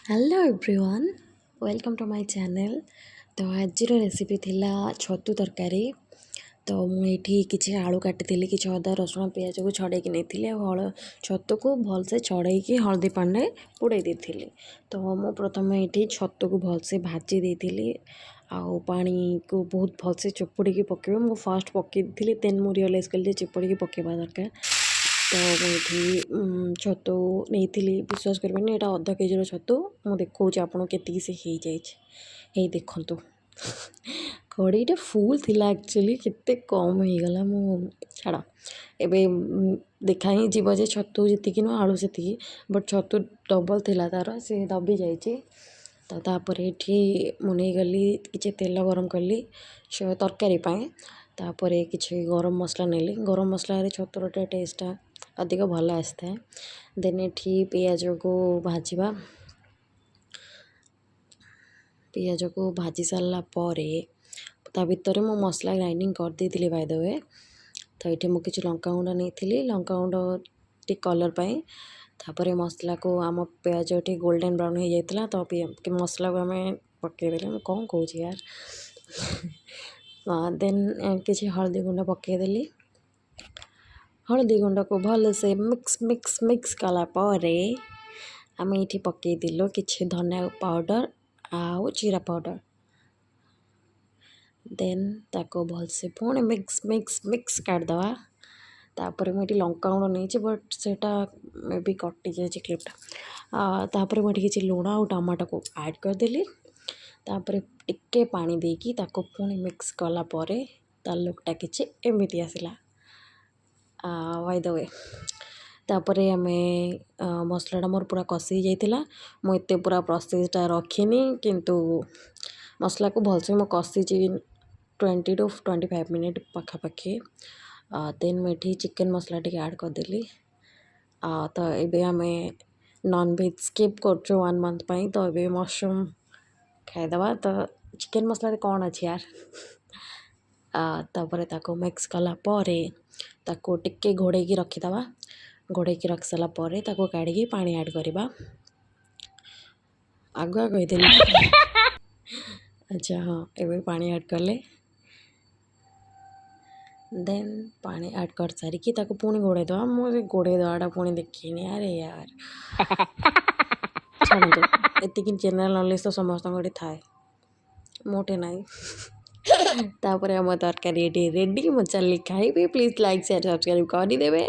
Hello everyone, welcome to my channel. ତ ଆଜିର recipe ଥିଲା ଛତୁ ତରକାରୀ। ତ ମୁଁ ଏଇଠି କିଛି ଆଳୁ କାଟିଥିଲି, କିଛି ଅଦା, ରସୁଣ, ପିଆଜକୁ ଛଡ଼େଇକି ନେଇଥିଲି ଆଉ ଛତୁକୁ ଭଲସେ ଛଡ଼େଇକି ହଳଦୀ ପାଣିରେ ବୁଡ଼େଇ ଦେଇଥିଲି। ତ ମୁଁ ପ୍ରଥମେ ଏଇଠି ଛତୁକୁ ଭଲସେ ଭାଜି ଦେଇଥିଲି ଆଉ ପାଣିକୁ ବହୁତ ଭଲସେ ଚିପୁଡ଼ିକି ପକାଇବ। ମୁଁ ଫାଷ୍ଟ ପକାଇ ଦେଇଥିଲି, ଦେନ୍ ମୁଁ ରିଅଲାଇଜ୍ କଲି ଯେ ଚିପୁଡ଼ିକି ପକାଇବା ଦରକାର। ତ ମୁଁ ଏଇଠି ଛତୁ ନେଇଥିଲି। ବିଶ୍ୱାସ କରିବେନି, ଏଇଟା ଅଧ କେଜିର ଛତୁ। ମୁଁ ଦେଖାଉଛି ଆପଣଙ୍କୁ କେତିକି ସେ ହେଇଯାଇଛି। ଏଇ ଦେଖନ୍ତୁ, କଢ଼େଇଟା ଫୁଲ୍ ଥିଲା ଆକ୍ଚୁଆଲି, କେତେ କମ୍ ହେଇଗଲା। ମୁଁ ଛାଡ଼, ଏବେ ଦେଖା ହିଁ ଯିବ ଯେ ଛତୁ ଯେତିକି ନୁହଁ, ଆଳୁ ସେତିକି, ବଟ୍ ଛତୁ ଡବଲ୍ ଥିଲା ତା'ର, ସେ ଦବି ଯାଇଛି। ତ ତାପରେ ଏଠି ମୁଁ ନେଇଗଲି କିଛି ତେଲ, ଗରମ କଲି ତରକାରୀ ପାଇଁ। ତାପରେ କିଛି ଗରମ ମସଲା ନେଲି। ଗରମ ମସଲାରେ ଛତୁର ଟିକେ ଟେଷ୍ଟଟା ଅଧିକ ଭଲ ଆସିଥାଏ। ଦେନ୍ ଏଠି ପିଆଜକୁ ଭାଜିବା। ପିଆଜକୁ ଭାଜି ସାରିଲା ପରେ ତା ଭିତରେ ମୁଁ ମସଲା ଗ୍ରାଇଣ୍ଡିଙ୍ଗ କରିଦେଇଥିଲି, ବାଇ ଦ we. ତ ଏଠି ମୁଁ କିଛି ଲଙ୍କାଗୁଣ୍ଡ ନେଇଥିଲି, ଲଙ୍କାଗୁଣ୍ଡ ଟିକେ କଲର୍ ପାଇଁ। ତାପରେ ମସଲାକୁ, ଆମ ପିଆଜ ଏଠି ଗୋଲ୍ଡେନ୍ ବ୍ରାଉନ୍ ହେଇଯାଇଥିଲା, ତ ମସଲାକୁ ଆମେ ପକାଇଦେଲେ। ମୁଁ କ'ଣ କହୁଛି ୟାର? ଦେନ୍ କିଛି ହଳଦୀ ଗୁଣ୍ଡ ପକାଇଦେଲି। ହଳଦୀ ଗୁଣ୍ଡକୁ ଭଲସେ ମିକ୍ସ ମିକ୍ସ ମିକ୍ସ କଲା ପରେ ଆମେ ଏଇଠି ପକାଇଦେଲୁ କିଛି ଧନିଆ ପାଉଡ଼ର ଆଉ ଜିରା ପାଉଡ଼ର। ଦେନ୍ ତାକୁ ଭଲସେ ପୁଣି ମିକ୍ସ ମିକ୍ସ ମିକ୍ସ କାଢ଼ିଦେବା। ତାପରେ ମୁଁ ଏଠି ଲଙ୍କାଗୁଣ୍ଡ ନେଇଛି, ବଟ୍ ସେଇଟା ମେ ବି କଟିଯାଇଛି କ୍ଲିପ୍ଟା। ତାପରେ ମୁଁ ଏଠି କିଛି ଲୁଣ ଆଉ ଟମାଟୋକୁ ଆଡ଼୍ କରିଦେଲି। ତାପରେ ଟିକେ ପାଣି ଦେଇକି ତାକୁ ପୁଣି ମିକ୍ସ କଲା ପରେ ତା ଲୁକ୍ଟା କିଛି ଏମିତି ଆସିଲା, ବାଇ ଦ we. ତାପରେ ଆମେ ମସଲାଟା ମୋର ପୁରା କଷି ହେଇଯାଇଥିଲା। ମୁଁ ଏତେ ପୁରା ପ୍ରୋସେସ୍ଟା ରଖିନି, କିନ୍ତୁ ମସଲାକୁ ଭଲସେ ମୁଁ କଷିଛି 20 to 25 minute ପାଖାପାଖି। ଦେନ୍ ମୁଁ ଏଠି ଚିକେନ୍ ମସଲା ଟିକେ ଆଡ଼୍ କରିଦେଲି। ତ ଏବେ ଆମେ ନନ୍ଭେଜ୍ ସ୍କିପ୍ କରୁଛୁ ୱାନ୍ ମନ୍ଥ ପାଇଁ, ତ ଏବେ ମସରୁମ୍ ଖାଇଦେବା। ତ ଚିକେନ୍ ମସଲାରେ କ'ଣ ଅଛି ୟାର? ତାପରେ ତାକୁ ମିକ୍ସ କଲା ପରେ ତାକୁ ଟିକେ ଘୋଡ଼େଇକି ରଖିଦେବା। ଘୋଡ଼େଇକି ରଖି ସାରିଲା ପରେ ତାକୁ କାଢ଼ିକି ପାଣି ଆଡ଼୍ କରିବା। ଆଗୁଆ କହିଦେଲି। ଆଚ୍ଛା ହଁ, ଏବେ ପାଣି ଆଡ଼୍ କଲେ। ଦେନ୍ ପାଣି ଆଡ଼୍ କରିସାରିକି ତାକୁ ପୁଣି ଘୋଡ଼େଇ ଦେବା। ମୁଁ ସେ ଘୋଡ଼େଇ ଦେବାଟା ପୁଣି ଦେଖିନି। ଆରେ ୟାର, ଛାଡ଼ନ୍ତୁ, ଏତିକି ଜେନେରାଲ୍ ନଲେଜ୍ ତ ସମସ୍ତଙ୍କଠି ଥାଏ, ମୋଟେ ନାହିଁ। ତାପରେ ଆମ ତରକାରୀ ଏଠି ରେଡ଼ି। ମୁଁ ଚାଲିଲି ଖାଇବି। ପ୍ଲିଜ୍ ଲାଇକ୍, ସେୟାର, ସବସ୍କ୍ରାଇବ୍ କରିଦେବେ।